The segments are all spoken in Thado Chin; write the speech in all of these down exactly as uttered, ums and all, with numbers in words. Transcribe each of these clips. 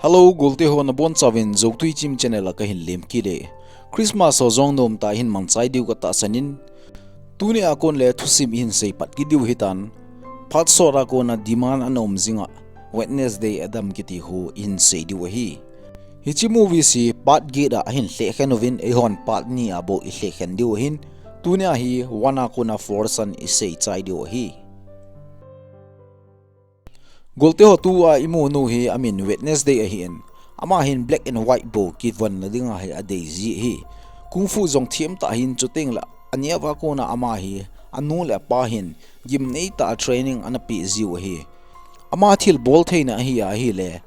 Hello, golte ho nabonchauvin Zotui Chim channel a kahin lemkit e. Christmas ho jong nomtah a ihin mangchai diu katahsan in, tunia kon le thusim ihin seipat kit diu ahitan, phat sot a kona demand ana um jinga Wednesday Adam kiti ho ihin sei diu ahi. Hiche movie hi part get a ahin lhehkhen uvin, eihon part ni a bou ilhehkhen diu ahin, tunia hi one a kona four chan isei chai diu ahi. Golte ho, tua imu nu hi amin Wednesday ahin, ama hin black and white bou kivonna dinga hi adei ji ahi. Kung fu jong themtah ahin, chutengle aneo a kona ama hi anu le apa hin gimneitah a training ana peh jiu ahi. Ama thilbol theina ahi ahile,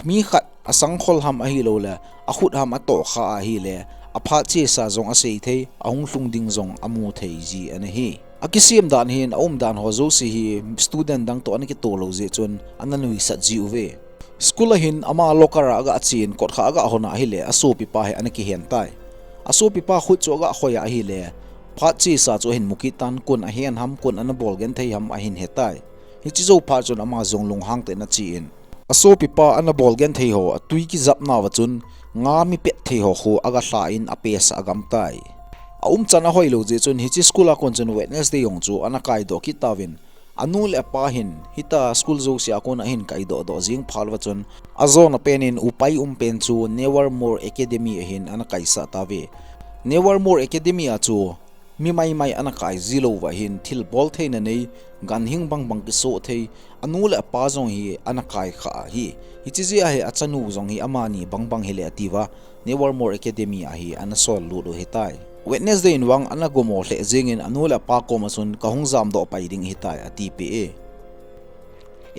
mi khat asangkhol ham ahiloule akhut ham atohkha ahile, aphat chesa jong asei thei, ahung lhung ding jong amu thei ji ana hi. Akisem dan hin, aumdan ho jouse hi student dang toh ana kitoh lou jeh chun ana nuisat jiuve. School a hin ama locker a agachen, kotkha agahon ahile, asopipa hi ana kihen tai. Asopipa khut chu agakhoi a ahile, phat chesa chu ahin mukit tan, kon ahen ham, kon ana bol genthei ham ahin hetai. Hiche jou phat chun ama jong lunghang tah in achen, asopipa ana bol genthei ho atui kijapnauva chun nga mi pet thei ho khu agalha in apesah agam tai. Aumchan ahoilou jeh chun hiche school a kon chun Wednesday jong chu ana kaidoh kit tauvin, anu le apa hin hitia school jouse a kona ahin kaidoh doh jeng phat uva chun, ajona pen in upai um pen chu Nevermore Academy a hin ana kaisah tauve. Nevermore Academy a chu mi maimai ana kai ji louva hin, thilbol theina nei, ganhing bangbang kisoh thei, anu le apa jong hi ana kaikhah ahi. Hiche jeh a hi achanu jong hi amani bangbang hile atiuva, Nevermore Academy a hi ana sol lut u ahitai. Wednesday in vang ana gomo lheh jengin, anu le apa koma chun, kahung jamdoh pai ding ahitai, atipeh e.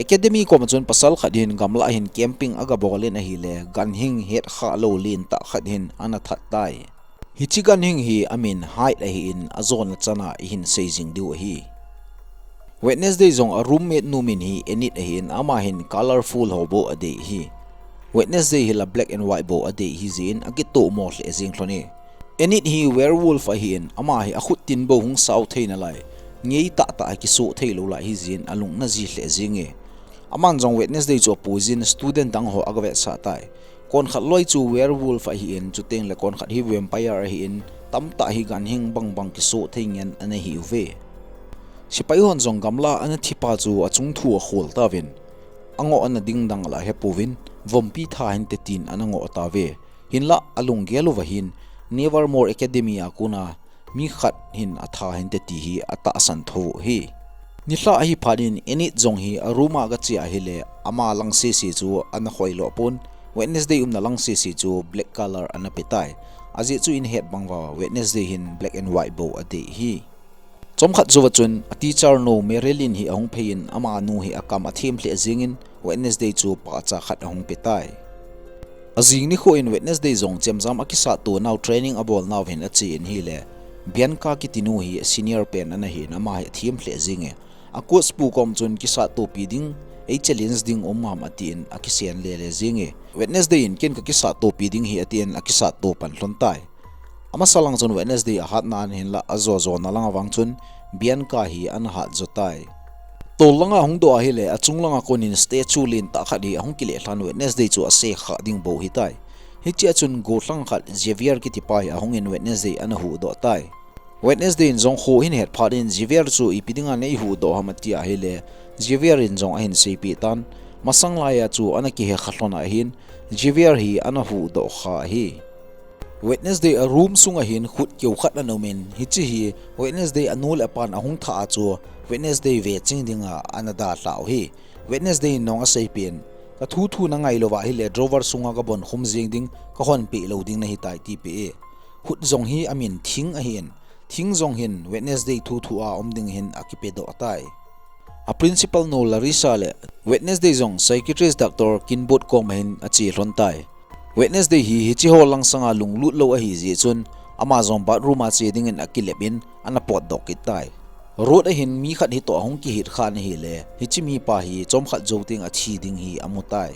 Academy koma chun pasal khat hin gamlah a hin camping agabol in ahile, ganhing hetkhah lou lentah khat hin ana that tai. Hiche ganhing hi amin Hyde ahin, ajona chana ihin sei jing diu ahi. Wednesday jong a roommate nu min hi Enid ahin, ama hin colorful ho bou adei ahi. Wednesday hi la black and white bou adei ahi jeh in akitohmo lheh jeng lhon e. Enid hi werewolf ahin, ama hi akhut tin bou hung sao thei nalai, ngeitah tah a kisoh theilou lai ahi jeh in alung ana ji lheh jeng e. Aman jong Wednesday chu apuijin student dang ho agavetsah tai. Konkhat loi chu werewolf ahin, chutengle konkhat hi vampire ahin, tamtah hi ganhing bangbang kisoh thei ngen ana hiuve. Sepai hon jong gamlah a ana thipa chu achung thu akhol tauvin, angoh ana ding dang la hepouvin, vompi tha hinte tin ana ngoh tauve. Hinlah alunggel uva hin, Nevermore Academy a kona mi khat hin atha hinte ti hi atahsan thou ahi. Nilhah ahi phat in Enid jong hi a room a agache ahile, ama lang sese chu ana khoiloh pon, Wednesday umna lang sese chu black color ana petai. Ajeh chu ihet bang uva Wednesday hin black and white bou adei ahi. Chomkhat jouva chun a teacher nu Marilyn hi ahung phei in, amanu hi akam athem lheh jengin Wednesday chu pahcha khat ahung petai. Ajing nikho in Wednesday jong chemjam akisatto nau training abol nau hin ache in ahile, Bianca kiti nu hi senior pen ana hin, ama hi athem lheh jenge. A coach pu kom chun kisattopi ding, ei challenge ding um ham atin akisen lele jenge. Wednesday in ken kakisattopi ding ahi atin akisatto pan lhon tai. Amasalang chun Wednesday ahatna ahin, hinlah ajo jona langa vang chun Bianca hi ana hat jo tai. Tol langa ahung doh ahile, achung langa konin statue lentah khat hi ahung kile lhan, Wednesday chu asekha ding bou ahitai. Hichea chun gollhang khat Xavier kitipa hi ahungin Wednesday ana huhdoh tai. Wednesday in jong kho ahin het phat in Xavier chu ipi dinga nei huhdoh ham ati ahile, Xavier in jong ahin seipeh tan, masang laiya chu ana kihekha lhon ahin, Xavier hi ana huhdoh kha ahi. Wednesday a room sunga hin khut keu khat ana umin, hiche hi Wednesday anu le apan ahung thah a chu Wednesday veching dinga ana dalhau ahi. Wednesday in jong aseipeh in, ka thuthu na ngailouva ahile drawer sunga ka bonkhum jeng ding, ka honpeh lou ding nahitai, tipeh e. Khut jong hi amin Thing ahin, Thing jong hin Wednesday thuthu a um ding hin akipedoh tai. A principal nu Larissa le Wednesday jong psychiatrist Doctor Kinbote koma hin ache lhon tai. Wednesday hi hiche ho lang sanga lunglut lou ahi jeh chun, ama jong bathroom a che dingin akilep in ana potdoh kit tai. Road a hin mi khat hitoh ahung kihit khan ahile, hiche mipa hi chomkhat jou teng athi ding hi amu tai.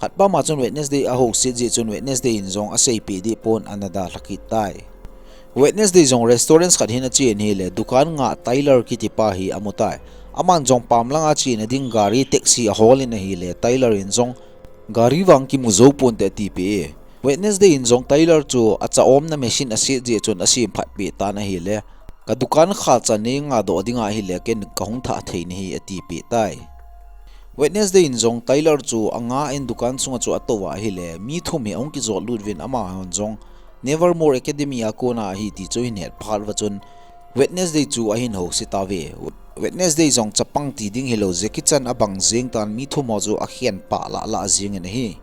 Khatpam a chun Wednesday ahouset jeh chun Wednesday in jong aseipeh deh pon ana dalha kit tai. Wednesday jong restaurant khat hin ache in ahile, dukan ngah Tyler kitipa hi amu tai. Aman jong pam langa chena ding gari taxi ahol in ahile, Tyler in jong Gari vang kimu jou ponte atipeh e. Wednesday in jong Tyler chu acha omna machine aset jeh chun asem phat peh tan ahile, ka dukan kha cha nei ngadoh ding ahile ken kahung thah thei nahi atipeh tai. Wednesday in jong Tyler chu anga in dukan sunga chu atou ahile, mi thum hi ahung kijot lut uvin amahon jong Nevermore Academy a kona ahi ti chu ahin het phat uva chun Wednesday chu ahin house tauve. Wednesday jong chapang ti ding hilou, Jackie Chan abang jeng tan mi thum ho chu akhen pah lah lah jeng in ahi.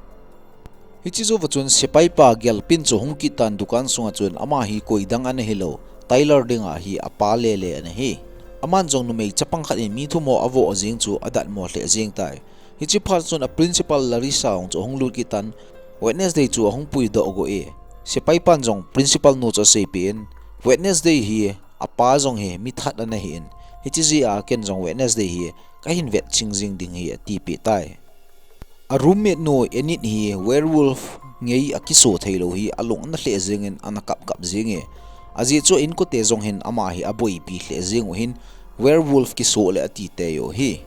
Hiche jouva chun sepai pa Gilpin chu hung kit tan dukan sunga chun ama hi koi dang ana hilou, Tyler dinga hi apa lele ana hi. Aman jong numei chapang khat in mi thum ho avoh jeng chu adatmo lheh jeng tai. Hiche phat chun a principal Larissa hung chu ahung lut kit tan Wednesday chu ahung puidoh go e. Sepai pan jong principal nu chu aseipeh in, Wednesday hi apa jong hi mi that ana hi in, hiche jeh a ken jong Wednesday hi kahin vetching jing ding hi atipeh tai. A roommate nu Enid hi werewolf ngei akiso theilou hi alung ana lheh jeng in ana kap kap jeng e. Ajeh chu inkote jong hin ama hi aboipi lheh jeng u hin werewolf kiso le ati tei u hi.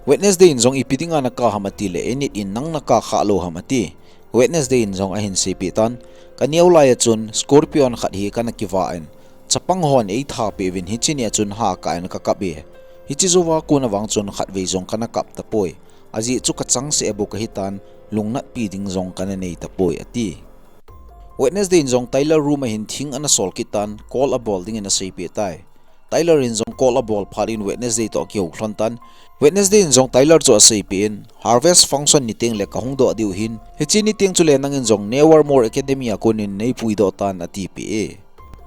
Wednesday in jong ipi dinga naka ham atile Enid in nang naka kha lou ham ati. Wednesday in jong ahin seipeh tan, ka neo lai a chun scorpion khat hi kana kivah in, chapang hon eitha peh uvin hiche nia chun hakah in kakap e. Hiche jouva kona vang chun khatvei jong kana kap tapoi. Ajeh chu kachangseh bou kahitan, lungnatpi ding jong kana nei tapoi ati. Wednesday in jong Tyler room a hin thing ana sol kit tan, call abol dingin aseipeh tai. Tyler in jong call abol phat in Wednesday toh akihou lhon tan. Wednesday in jong Tyler chu aseipeh in, harvest function niteng le kahung doh diu hin, hiche niteng chule nangin jong Nevermore Academy a konin neipuidoh tan atipeh e.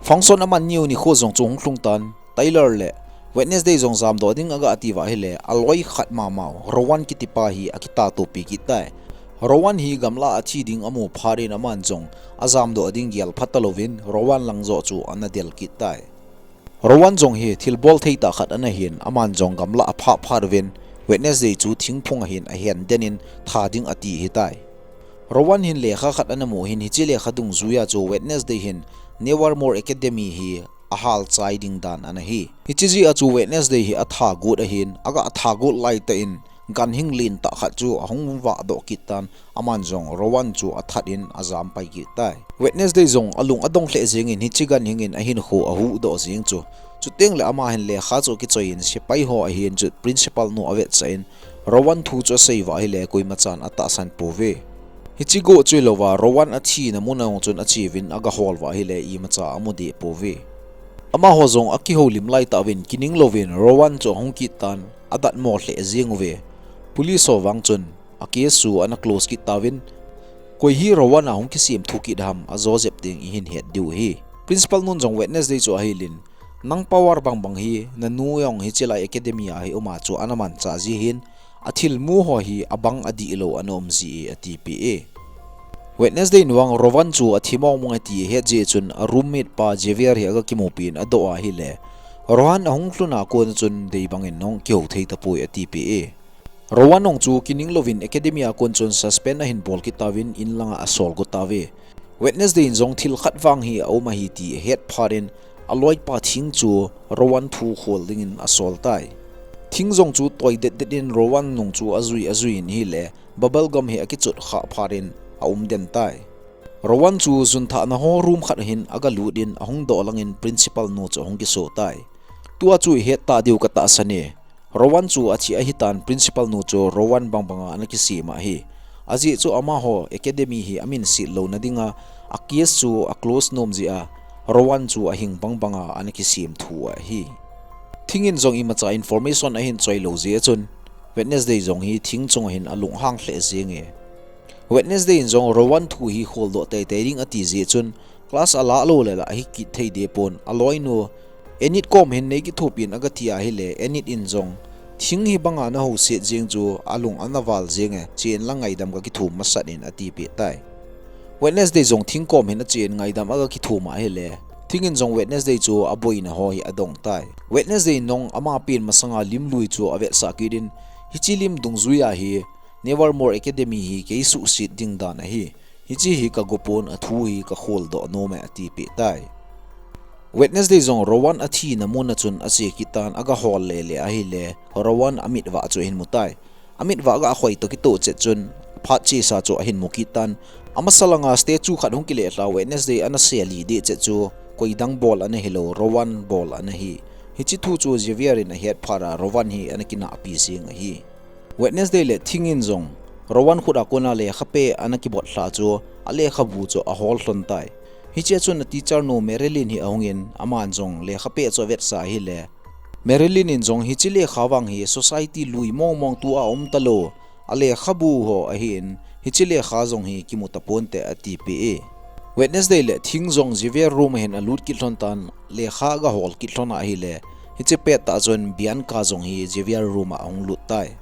Function aman niu nikho jong chu hung lhung tan, Tyler le Wednesday jong jamdoh ding aga ati uva ahile, aloi khat mamau Rowan kitipa hi akitatopi kit tai. Rowan hi gamlah a athi ding amu phat in aman jong ajamdoh ding gel phat talouvin Rowan lang joh chu ana del kit tai. Rowan jong hi thilbol thei tah khat ana hin, aman jong gamlah a aphah phat uvin Wednesday chu thingphung a hin ahen den in tha ding ati hitai. Rowan hin lekha khat ana mu hin hiche lekha dungjuia chu Wednesday hin Nevermore Academy hi ahal chai ding dan ana hi. Hiche jeh a chu Wednesday hi atha got ahin, aga tha got laitah in ganhing lentah khat chu ahung vahdoh kit tan, aman jong Rowan chu athat in ajam pai kit tai. Wednesday jong alung adong lheh jeng in hiche ganhing in ahinkho ahuhdoh jeng chu. Chuteng le ama hin lekha chu akichoi in sepai ho ahin chu principal nu avetsah in Rowan thu chu asei uva ahile koimachan atahsan pouve. Hiche go chu hilouva Rowan athina mun a jong chun ache uvin aga hol uva ahile imacha amu deh pouve. Amaho jong akihoulim laitah uvin kining louvin Rowan chu ahung kit tan adatmo lheh jeng uve. Police ho vang chun a case chu ana close kit tauvin, koi hi Rowan a hung kisemthu kit ham ajo jep ding ihin het diu ahi. Principal nun jong Wednesday chu ahilin, nang power bangbang hi nanu jong hiche lai academy a hi uma chu ana manchah ji hin, athilmu ho hi abang adihlou ana um ji e atipeh e. Wednesday in vang Rowan chu athi mongmong e ti ahet jeh chun a roommate pa Javier hi aga kimupin adoh ahile, Rowan ahung lhun a kon chun deibang in jong kihou thei tapoi atipeh e. Rowan jong chu kining louvin academy a kon chun suspend ahin bol kit tauvin in langa asol got tauve. Wednesday in jong thil khat vang hi aum ahi ti ahet phat in aloipa thing chu Rowan thu khol dingin asol tai. Thing jong chu toi det det in Rowan nung chu ajui ajui in ahile bubble gum hi akichot khah phat in aum den tai. Rowan chu junthahna ho room khat hin aga lut in ahung doh lang in principal nu chu ahung kiso tai. Tua chu ihet ta diu katahsan e. Rowan chu athi ahitan principal nu chu Rowan bangbanga ana kisem ahi. Ajeh chu amaho academy hi aminset louna dinga a case chu aclose nom jeh a Rowan chu ahing bangbanga ana kisemthu ahi. Thing in jong imacha information ahin choi lou jeh a chun Wednesday jong hi thing chunga hin alunghang lheh jeng e. Wednesday in jong Rowan thu hi kholdoh teitei ding ati jeh chun class alah lou le la ahi kit thei deh pon aloinu Enid kom hin nei kithopin aga ti ahile Enid in jong thing hi banga nahouset jeng chu alung ana val jeng e, chen lang ngaidam kakithum masat in atipeh tai. Wednesday jong thing kom hin achen ngaidam aga kithum ahile thing in jong Wednesday chu aboina ho hi adong tai. Wednesday in jong ama pen masanga lim lui chu avetsah kit in hiche lim dungjuia hi Nevermore Academy hi kei suhset ding dan ahi. Hiche hi kago pon athu hi kakholdoh nom e atipeh tai. Wednesday jong Rowan athina mun a chun ache kit tan aga hol lele ahile Rowan amitvah chu ahin mu tai. Amitvah aga khoi toh kitoh chet chun phat chesa chu ahin mu kit tan. Amasa langa statue khat hung kileh lha Wednesday ana seli deh chet chu koidang bol ana hilou, Rowan bol ana hi. Hiche thu chu Xavier in ahet phat a Rowan hi ana kinahpi jing ahi. Wednesday le Thing in jong Rowan khut a kona lekha peh ana kibot lha chu alekhabu chu ahol lhon tai. Hichea chun a teacher nu Marilyn hi ahungin aman jong lekha peh chu avetsah ahile, Marilyn in jong hiche lekha vang hi society lui mong mong tua um talou, alekhabu ho ahin, hiche lekha jong hi kimu taponte atipeh e. Wednesday le Thing jong Xavier room a hin alut kit lhon tan, lekha aga hol kit lhon ahile, hiche pettah chun Bianca jong hi Xavier room a ahung lut tai.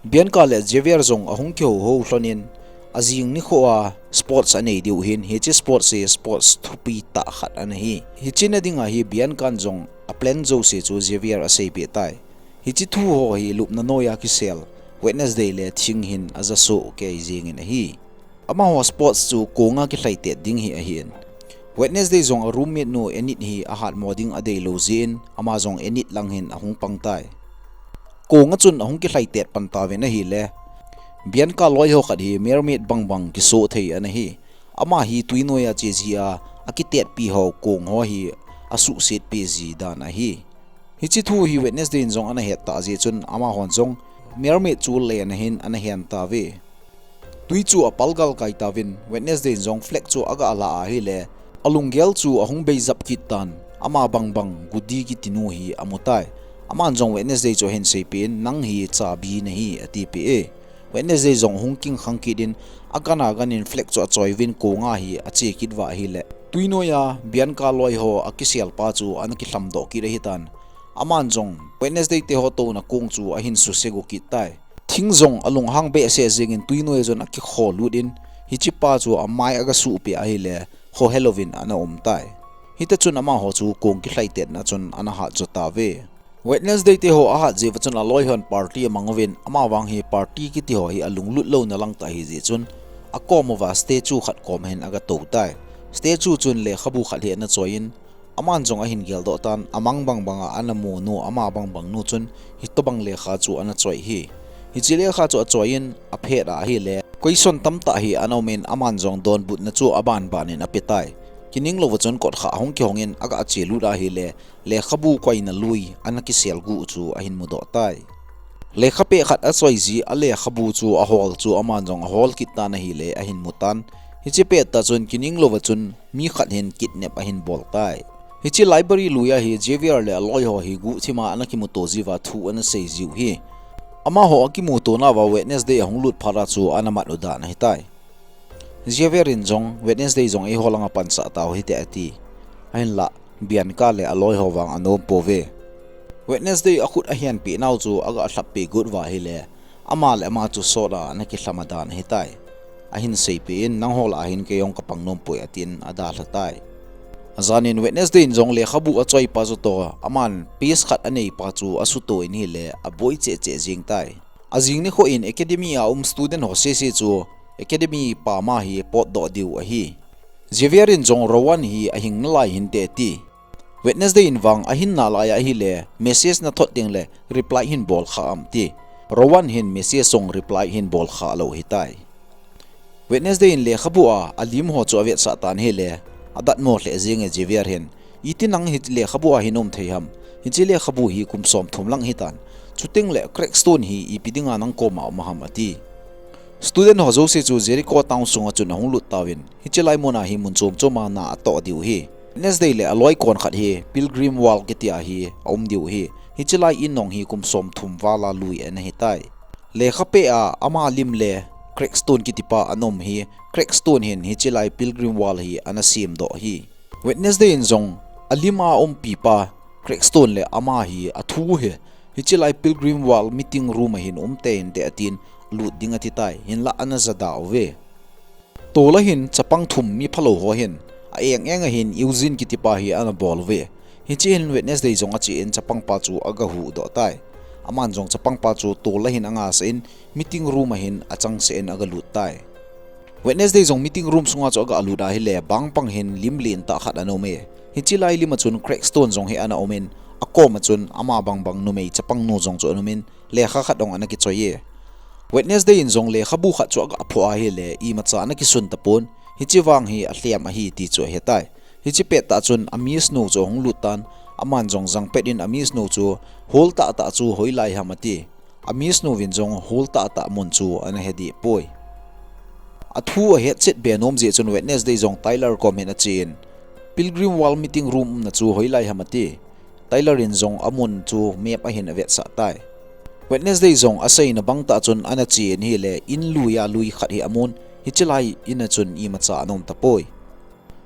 Bianca le Xavier jong ahung kihou hou lhonin, ajing nikho a sports anei diu hin, hiche sports hi sports thupi tah khat ana hi. Hiche na dinga hi Bianca in jong a plan jouse chu Xavier aseipeh tai. Hiche thu ho hi lupna noiya kisel Wednesday le Thing hin aja soh kei jingin ahi. Amaho sports chu konga kilhaitet ding hi ahin. Wednesday jong a roommate nu Enid hi ahatmo ding adeilou jeh in, ama jong Enid lang hin ahung pang tai. Konga chun ahung kilhaitet pan tauvin ahile, Bianca loi ho khat hi mermaid bang bang kisoh thei ana hi. Ama hi tui noiya che jia, akitetpi ho kong ho hi asuhsetpi ji dan ahi. Hiche thu hi Wednesday in jong ana het tah jeh chun amahon jong mermaid chu len ahin ana hen tauve. Tui chu apal galkai tauvin Wednesday in jong flag chu aga la ahile, alunggel chu ahung beijap kit tan, ama bang bang Goody kiti nu hi amu tai. Aman jong Wednesday chu ahin seipeh in, nang hi chabi nahi atipeh e. Wednesday jong ahung kingkhang kit in, agan aganin flag chu achoi uvin konga hi ache kit uva ahile, tui noiya Bianca loi ho akisel pa chu ana kilhamdoh kit ahitan. Aman jong Wednesday te ho touna kong chu ahin suse go kit tai. Thing jong alunghang behseh jengin tui noiya chun akikholut in, hiche pa chu amai aga suhpeh ahile, khohelouvin ana um tai. Hita chun amaho chu kong kilhaitetna chun ana hat jo tauve. Wednesday te ho ahat jeh uva chun aloi hon party amang uvin, ama vang hi party kiti ho hi alunglut louna lang tah ahi jeh chun, akom uva statue khat kom hin aga tou tai. Statue chun lekhabu khat hi ana choi in, aman jong ahin geldoh tan, amang bang banga ana mu nu, ama bang bang nu chun hitobang lekha chu ana choi hi. Hiche lekha chu achoi in aphet a ahile, question tamtah hi ana um in, aman jong donbutna chu aban ban in ape tai. Kining louva chun kotkha ahung kihong in aga chelut ahile, lekhabu koina lui ana kisel gu chu ahin mudoh tai. Lekha peh khat achoi ji a lekhabu chu ahol chu aman jong ahol kit tan ahile ahin mu tan. Hiche pettah chun kining louva chun mi khat hin kidnap ahin bol tai. Hiche library lui a hi Xavier le aloi ho hi guhthima ana kimuto jiuva thu ana sei jiu hi. Amaho akimuto nauva Wednesday ahung lut phat a chu ana mat u dan ahitai. Xavier in jong, Wednesday jong eiho langa pansah tau hite ati. Ahinlah, Bianca le aloi ho vang anom pouve. Wednesday akhut ahenpeh nau chu aga lhappi got uva ahile, ama le ama chu sot a ana kilham a dan ahitai. Ahin seipeh in, nangho lah a hin kei jong kapang nom poi atin adalha tai. Ajan in Wednesday in jong lekhabu achoi pa chu toh, aman piece khat anei pa chu asuto in ahile, aboi cheh cheh jing tai. Ajing nikho in academy a um student ho sese chu academy pam a hi potdoh diu ahi. Xavier in jong Rowan hi ahing nalai hinte ati. Wednesday in vang ahin nalai ahile, message nathot tengle reply hin bol kha am ti. Rowan hin message jong reply hin bol kha lou hitai. Wednesday in lekhabu a alim ho chu avetsah tan ahile, adatmo lheh jenge Xavier hin. Iti nang hi lekhabu a hin um thei ham? Hiche lekhabu hi kum somthum lang hitan. Chutengle Crackstone hi ipi dinga nang koma um ham ati. Student ho jouse chu Jericho town sunga chun ahung lut tauvin, hiche lai muna hi mun chom choma na atoh diu hi. Wednesday le aloi kon khat hi Pilgrim Wall kiti a hi aum diu hi. Hiche lai in jong hi kum somthum val a lui ana hitai. Lekha peh a ama lim le Crackstone kitipa ana um hi, Crackstone hin hiche lai Pilgrim Wall hi ana semdoh hi. Wednesday in jong alim a umpipa Crackstone le ama hi athu hi, hiche lai Pilgrim Wall meeting room a hin umte inte atin lut ding atitai, hinlah ana jada uve. Tol a hin chapang thum mi phalou ho hin, a eng eng a hin Eugene kitipa hi ana bol uve. Hiche hin Wednesday jong ache in chapang pa chu aga huhdoh tai. Aman jong chapang pa chu tol a hin anga sah in meeting room a hin achangseh in aga lut tai. Wednesday jong meeting room sunga chu aga lut ahile bangpang hin lim lentah khat ana um e. Hiche lai lim a chun Crackstone jong hi ana um in, akoma chun ama bangbang numei chapang nu jong chu ana um in, lekha khat jong ana kichoi e. Wednesday in jong lekhabu khat chu aga phoh ahile, imacha ana kisun tapon, hiche vang hi alhem ahi ti chu ahetai. Hiche pettah chun a miss nu chu ahung lut tan, aman jong jangpet in a miss nu chu hol tahtah chu hoilai ham ati. A miss nu vin jong hol tahtah mun chu ana hedeh poi. Athu ahet chet be nom jeh chun Wednesday jong Tyler kom hin achen, Pilgrim Wall meeting room umna chu hoilai ham ati. Tyler in jong amun chu map ahin avetsah tai. Wednesday jong aseina bangtah chun ana chen ahile, in lui a lui khat hi amun, hiche lai in a chun imacha ana um tapoi.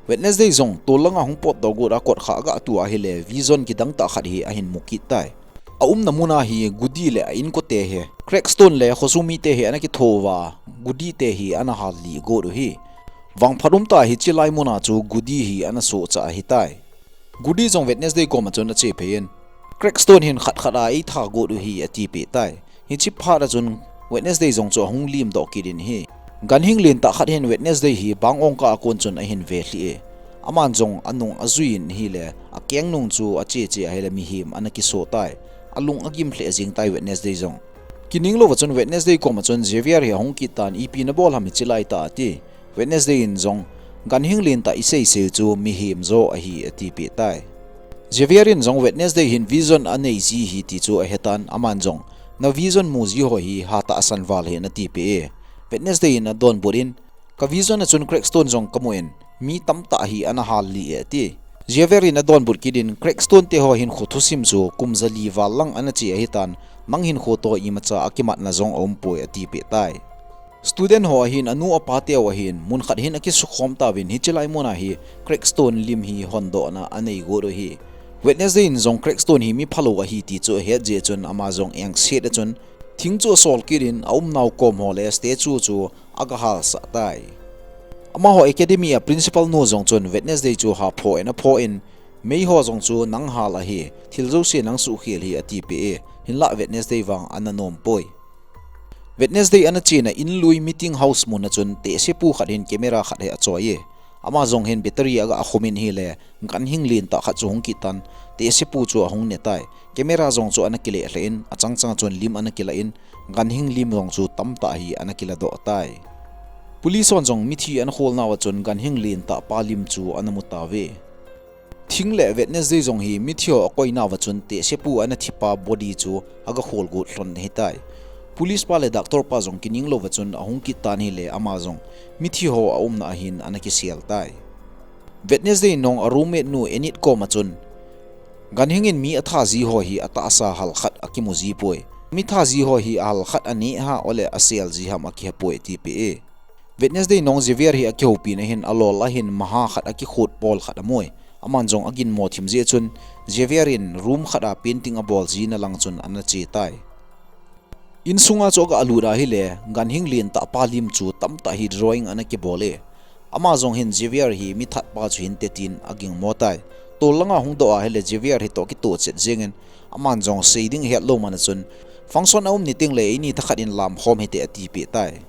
Wednesday jong tol langa hung potdoh got a kot khat aga tu ahile, vision kidang tah khat hi ahin mu kit tai. Aumna muna hi Goody le a inkote hi, Crackstone le khosung mite hi ana kitho uva, Goody te hi ana hal lih got u hi. Vangphat umtah hiche lai muna chu Goody hi ana sohcha ahitai. Goody jong Wednesday koma chun ache phei in, Crackstone hin khat khat a eitha got u hi atipeh tai. Hiche phat a chun Wednesday jong chu ahung limdoh kit in ahi. Ganhing lentah khat hin Wednesday hi bang ongkah a kon chun ahin velhih e. Aman jong anung ajui in ahile, akeng nung chu ache che ahile mihem ana kiso tai. Alung agim lheh jeng tai Wednesday jong. Kining louva chun Wednesday koma chun Xavier hi ahung kit tan, ipi nabol ham hiche laitah ati. Wednesday in jong, ganhing lentah isei sei chu mihem jo ahi atipeh tai. Xavier in jong Wednesday hin vision anei ji ahi ti chu ahetan, aman jong, na vision mu ji ho hi hatah asan val ahi natipeh e. Wednesday in adonbut in, ka vision a chun Crackstone jong kamu in, mi tamtah hi ana hal lih e ati. Xavier in adonbut kit in, Crackstone te ho hinkho thusim chu kum jali val lang ana che ahitan, nang hinkho toh imacha akimatna jong aumpoi atipeh tai. Student ho ahin, anu apa teu ahin, mun khat hin akisukhom tauvin, hiche lai muna hi Crackstone lim hi hondohna anei got u ahi. Wednesday in jong Crackstone hi mi phalou ahi ti chu ahet jeh chun ama jong engset a chun thing chu asol kit in aumnau kom ho le statue chu aga halsah tai. Amaho academy a principal nu jong chun Wednesday chu haphoh in aphoh in, mei ho jong chu nang hal ahi, thil jouse nang suhkhel ahi atipeh e, hinlah Wednesday vang ana nompoi. Wednesday ana chena in lui meeting house mun a chun tehsepu khat hin camera khat hi achoi e. Ama jong hin battery aga khum in ahile, ganhing lentah khat chu hung kit tan, tehsepu chu ahung ne tai. Camera jong chu ana kile lheh in, achang chang chun lim ana kila in, ganhing lim jong chu tamtah hi ana kiladoh tai. Police hon jong mithi ana khol nauva chun ganhing lentah pa lim chu ana mu tauve. Thing le Wednesday jong hi mithi ho akoinauva chun tehsepu ana thipa body chu aga khol got lhon ahitai. Police pa le doctor pa jong kining louva chun ahung kit tan ahile ama jong mithi ho aumna ahin ana kisel tai. Wednesday in jong a roommate nu Enid koma chun, ganhing in mi atha ji ho hi atahsa hal khat akimu ji poi. Mi tha ji ho hi ahal khat aneh ham ole asel ji ham akihe poi atipeh e. Wednesday in jong Xavier hi akihoupi na hin alol ahin maha khat akikhut pol khat amu e. Aman jong aginmo thim jeh chun Xavier in room khat a painting abol jina lang chun ana che tai. Insunga chu aga lut ahile, ganhing lentah pa lim chu tamtah hi drawing ana kibol e. Ama jong hin Xavier hi mithat pa chu hinte tin agingmo tai. Tol langa hung doh ahile Xavier hitoh kitoh chet jeng in, aman jong sei ding ahet lou man a chun, function aum ni tengle eini thakhat in lamkhom hite atipeh tai.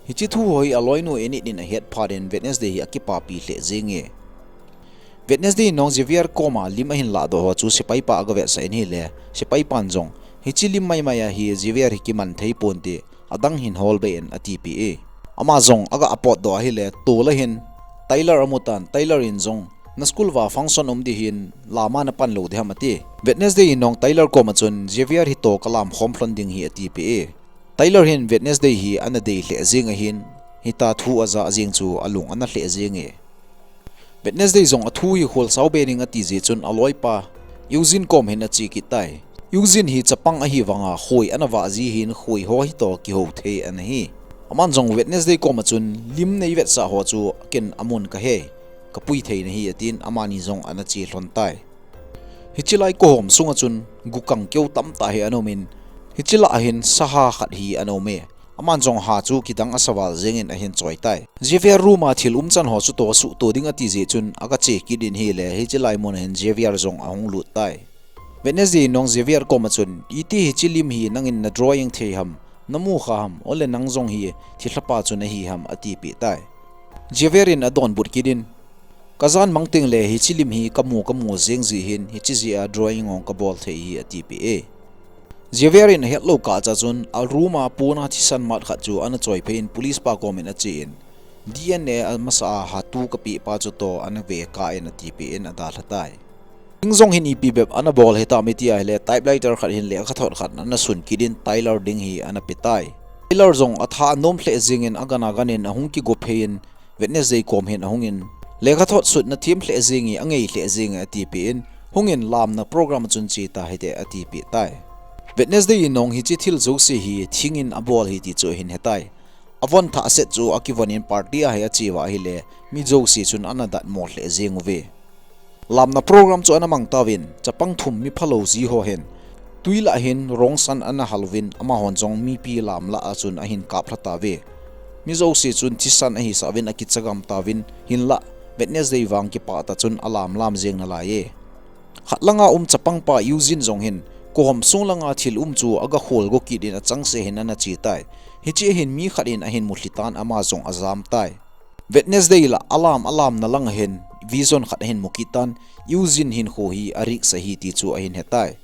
Hiche thu ho hi aloinu Enid in ahet phat in Wednesday hi akipapi lheh jenge. Wednesday in jong Xavier koma lim ahin lahdoh ho chu sepai pa aga vetsah in ahile, sepai pan jong, hiche lim maimai a hi Xavier hi kiman thei ponte, adang hin hol be in atipeh e. Ama jong aga potdoh ahile, tol a hin Tyler amu tan, Tyler in jong, na school uva function um ding ahin, lama napan lou ding ham ati. Wednesday in jong Tyler koma chun, Xavier hitoh kalamkhom lhon ding ahi atipeh e. Tyler hin Wednesday hi ana dei lheh jeng ahin, hitia thu aja jeng chu alung ana lheh jenge. Wednesday jong athu hi kholsau be ding ati jeh chun aloipa Eugene kom hin ache kit tai. Eugene hi chapang ahi vanga khoi ana vah ji hin khoi ho hitoh kihou thei ana hi. Aman jong Wednesday koma chun lim nei vetsah ho chu ken amun kahe, kapui thei nahi atin amani jong ana che lhon tai. Hiche lai kohom sunga chun gukang keu tamtah hi ana um in, hiche lah a hin saha khat hi ana um e. Aman jong ha chu kidang asa val jeng in ahin choi tai. Xavier room a thil umchan ho chutoh asuhtoh ding ati jeh chun aga che kit in ahile, hiche lai mun a hin Xavier jong ahung lut tai. Wednesday in jong Xavier koma chun, iti hiche lim hi nangin na drawing thei ham, namu kha ham, ole nang jong hi thilhapa chu nahi ham atipeh tai. Xavier in adonbut kit in, kajan mang tengle hiche lim hi kamu kamu jeng jeh hin, hiche jeh a drawing jong kabol thei ahi atipeh e. Javier in ahet lou kah cha chun a room a pona thisan mat khat chu ana choi phei in police pa kom in ache in, D N A amasa a hatu kapeh pa chu toh ana ve kah in atipeh in adalha tai. Thing jong hin ipi bep ana bol hitam iti ahile, typewriter khat hin lekhathot khat ana sun kit in Tyler ding hi ana pe tai. Tyler jong atha anom lheh jeng in agan agan in ahung kigo phei in Wednesday kom hin ahung in, lekhathot sutna them lheh jeng e, angei lheh jeng e atipeh in, hung in lamna program a chun che ta hite atipeh tai. Wednesday in jong hiche thil jouse hi Thing in abol ahi ti chu ahin hetai. Avon thah set chu akivon in party a hi ache uva ahile, mi jouse chun ana datmo lheh jeng uve. Lamna program chu ana mang tauvin, chapang thum mi phalou ji ho hin, twi lah hin rongsan ana hal uvin, amahon jong mipi lam lah a chun ahin kap lha tauve. Mi jouse chun thisan ahisah uvin akicha gam tauvin, hinlah Wednesday vang kipah tah chun alam lam jeng nalai e. Khat langa um chapang pa Eugene jong hin, kom sung langa thil um chu aga khol go kit in achangse hin ana che tai. Hiche hin mi khat in ahin mu lhi tan ama jong ajam tai. Wednesday lah alam alamna lang a hin vision khat ahin mu kit tan, Eugene hinkho hi arisk ahi ti chu ahin hetai.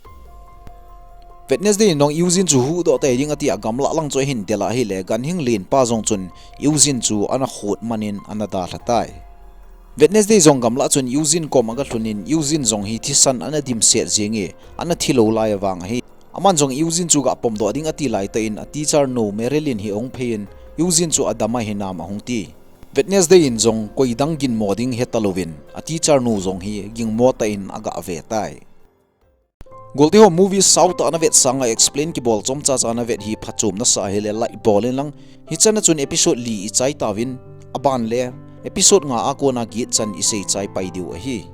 Wednesday in jong Eugene chu huhdoh tei ding ati a gamlah lang chu ahin del a ahile, ganhing len pa jong chun Eugene chu ana khut man in ana dalha tai. Wednesday jong gamlah chun Eugene kom aga lhun in, Eugene jong hi thisan ana dimset jeng e, ana thi lou lai avang ahi. Aman jong Eugene chu ga pomdoh ding ati lai tah in a teacher nu Marilyn hi ahung phei in, Eugene chu adam ahi nam ahung ti. Wednesday in jong koi dang ginmo ding heta louvin, a teacher nu jong hi gingmo tah in aga ve tai. Golteho, movie sautah ana vet sanga explain kibol chomcha cha ana vet hi phachom nasa ahile like bol in lang, hichan a chun episode li ichai tauvin, aban le episode nga a kona gitchan isei chai pai diu ahi.